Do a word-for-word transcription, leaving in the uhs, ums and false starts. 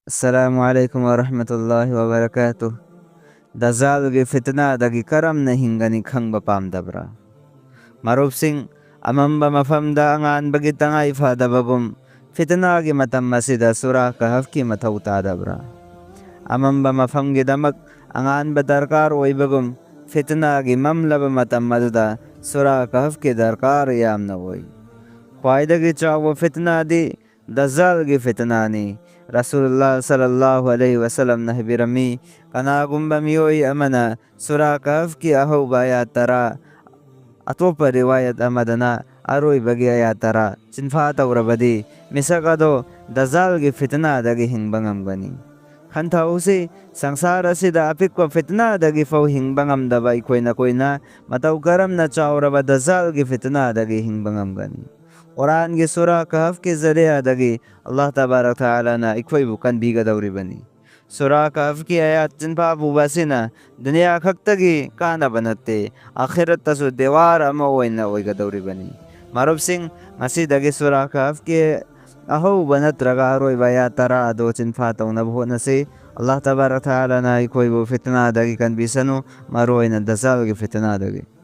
ꯑꯁꯂꯥꯃꯨ ꯑꯂꯥꯏꯀꯨꯝ ꯋꯔꯍꯃꯇꯨꯜꯂꯥꯍꯤ ꯋꯕꯔꯀꯥꯇꯨ꯫ ꯗꯖꯥꯜꯒꯤ ꯐꯤꯇꯅꯥꯗꯒꯤ ꯀꯔꯝꯅ ꯍꯤꯡꯒꯅꯤ ꯈꯪꯕ ꯄꯥꯝꯗꯕ꯭ꯔꯥ? ꯃꯔꯨꯞꯁꯤꯡ, ꯑꯃꯝꯕ ꯃꯐꯝꯗ ꯑꯉꯥꯟꯕꯒꯤ ꯇꯉꯥꯏ ꯐꯗꯕꯒꯨꯝ, ꯐꯤꯇꯅꯥꯒꯤ ꯃꯇꯝ ꯑꯁꯤꯗ ꯁꯨꯔꯥ ꯀꯍꯐꯀꯤ ꯃꯊꯧ ꯇꯥꯗꯕ꯭ꯔꯥ? ꯑꯃꯝꯕ ꯃꯐꯝꯒꯤꯗꯃꯛ ꯑꯉꯥꯟꯕ ꯗꯔꯀꯥꯔ ꯑꯣꯏꯕꯒꯨꯝ, ꯐꯤꯇꯅꯥꯒꯤ ꯃꯝꯂꯕ ꯃꯇꯝ ꯑꯗꯨꯗ ꯁꯨꯔꯥ ꯀꯍꯐꯀꯤ ꯗꯔꯀꯥꯔ ꯌꯥꯝꯅ ꯑꯣꯏ꯫ ꯈ꯭ꯋꯥꯏꯗꯒꯤ ꯆꯥꯎꯕ ꯐꯤꯇꯅꯥꯗꯤ ꯗꯖꯥꯜꯒꯤ ꯐꯤꯇꯅꯥꯅꯤ꯫ ꯔꯁꯨꯂꯨꯜꯂꯥꯍ ꯁꯜꯂꯜꯂꯥꯍꯨ ꯑꯂꯩꯍꯤ ꯋꯁꯜꯂꯝꯅ ꯍꯥꯏꯕꯤꯔꯝꯃꯤ, ꯀꯅꯥꯒꯨꯝꯕ ꯃꯤꯑꯣꯏ ꯑꯃꯅ ꯁꯨꯔꯥ ꯀꯍꯐꯀꯤ ꯑꯍꯧꯕ ꯑꯌꯥꯠ ꯇꯔꯥ, ꯑꯇꯣꯞꯄ ꯔꯤꯋꯥꯌꯠ ꯑꯃꯗꯅ ꯑꯔꯣꯏꯕꯒꯤ ꯑꯌꯥꯠ ꯇꯔꯥ ꯆꯤꯟꯐꯥ ꯇꯧꯔꯕꯗꯤ, ꯃꯤꯁꯛ ꯑꯗꯣ ꯗꯖꯥꯜꯒꯤ ꯐꯤꯇꯅꯥꯗꯒꯤ ꯍꯤꯡꯕ ꯉꯝꯒꯅꯤ꯫ ꯈꯟꯊꯍꯧꯁꯤ, ꯁꯪꯁꯥꯔ ꯑꯁꯤꯗ ꯑꯄꯤꯛꯄ ꯐꯤꯇꯅꯥꯗꯒꯤ ꯐꯥꯎ ꯍꯤꯡꯕ ꯉꯝꯗꯕ ꯑꯩꯈꯣꯏ ꯅꯈꯣꯏꯅ ꯃꯇꯧ ꯀꯔꯝꯅ ꯆꯥꯎꯔꯕ ꯗꯖꯥꯜꯒꯤ ꯐꯤꯇꯅꯥꯗꯒꯤ ꯍꯤꯡꯕ ꯉꯝꯒꯅꯤ? ꯀꯨꯔꯥꯟꯒꯤ ꯁꯨꯔꯥ ꯀꯍꯐꯀꯤ ꯖꯔꯤꯌꯥꯗꯒꯤ ꯑꯜꯂꯥꯍ ꯇꯕꯥꯔꯛ ꯊꯥꯂꯥꯅ ꯑꯩꯈꯣꯏꯕꯨ ꯀꯟꯕꯤꯒꯗꯧꯔꯤꯕꯅꯤ꯫ ꯁꯨꯔꯥ ꯀꯍꯐꯀꯤ ꯑꯌꯥꯠ ꯆꯤꯟꯐꯥ ꯄꯨꯕ ꯑꯁꯤꯅ ꯗꯨꯅꯤꯌꯥ ꯈꯛꯇꯒꯤ ꯀꯥꯟꯅꯕ ꯅꯠꯇꯦ, ꯑꯥꯈꯤꯔꯠꯇꯁꯨ ꯗꯦꯋꯥꯔ ꯑꯃ ꯑꯣꯏꯅ ꯑꯣꯏꯒꯗꯧꯔꯤꯕꯅꯤ꯫ ꯃꯔꯨꯞꯁꯤꯡ, ꯉꯁꯤꯗꯒꯤ ꯁꯨꯔꯥ ꯀꯍꯐꯀꯤ ꯑꯍꯧꯕ ꯅꯠꯇ꯭ꯔꯒ ꯑꯔꯣꯏꯕ ꯑꯌꯥꯠ ꯇꯔꯥ ꯑꯗꯨ ꯆꯤꯟꯐꯥ ꯇꯧꯅꯕ ꯍꯣꯠꯅꯁꯤ꯫ ꯑꯜꯂꯥꯍ ꯇꯕꯥꯔꯛ ꯊꯥꯂꯥꯅ ꯑꯩꯈꯣꯏꯕꯨ ꯐꯤꯇꯅꯥꯗꯒꯤ ꯀꯟꯕꯤꯁꯅꯨ, ꯃꯔꯨꯑꯣꯏꯅ ꯗꯖꯥꯜꯒꯤ ꯐꯤꯇꯅꯥꯗꯒꯤ꯫